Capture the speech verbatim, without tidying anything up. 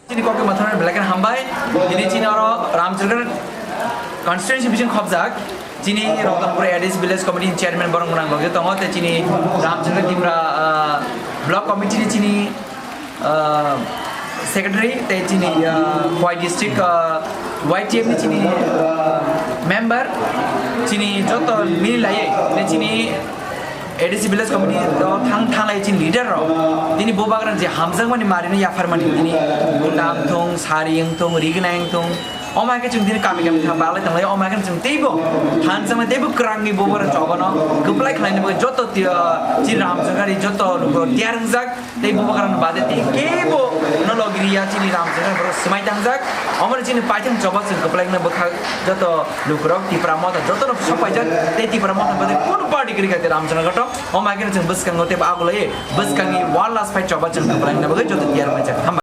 Chini kokte mathang belai khe hambai. Tini chini oro Ramchandra constituency bising khobjak. Chini Ratanpur A D C Village Committee ni chairman borok mwnang logi tongo, tei chini Ramchandra Timra, ah, block committee ni chini, ah, secretary, tei chini, ah, Khowai district, ah, Y T F ni chini, ah, member, chini joto mili laiwi, tei chini A D C Village Committee o thang thanglai chini leader rok. Tini bubagra je hamjakmani marino yapharmani tini gunda wngthung, sari wngthung, rignai wngthung. Omo hai khe chwng tini kami kami thang balai tanglai, omo hai khe chwng teibo thansa mai teibo kwrangni bubagra chogono kwplai khlaina bagwi joto ti-, chini Ramchandra ni joto lukurok tiyar wngjak. Tei bubagrano bade tei kebo no logi riya chini Ramchandra borok swmai tangjak. Omoni chini paithang choba chwng kwplaina bwkha joto lukurok Tipra Motha jotono sok paijak tei Tipra Motha bade kunu party kwrwi kha tei Ramchandra koto. Omo hai kheno chwng bwskango tei agulai bwskangni war last fight choba chwng kwplaina bagwi joto tiyar maijak. Hambai.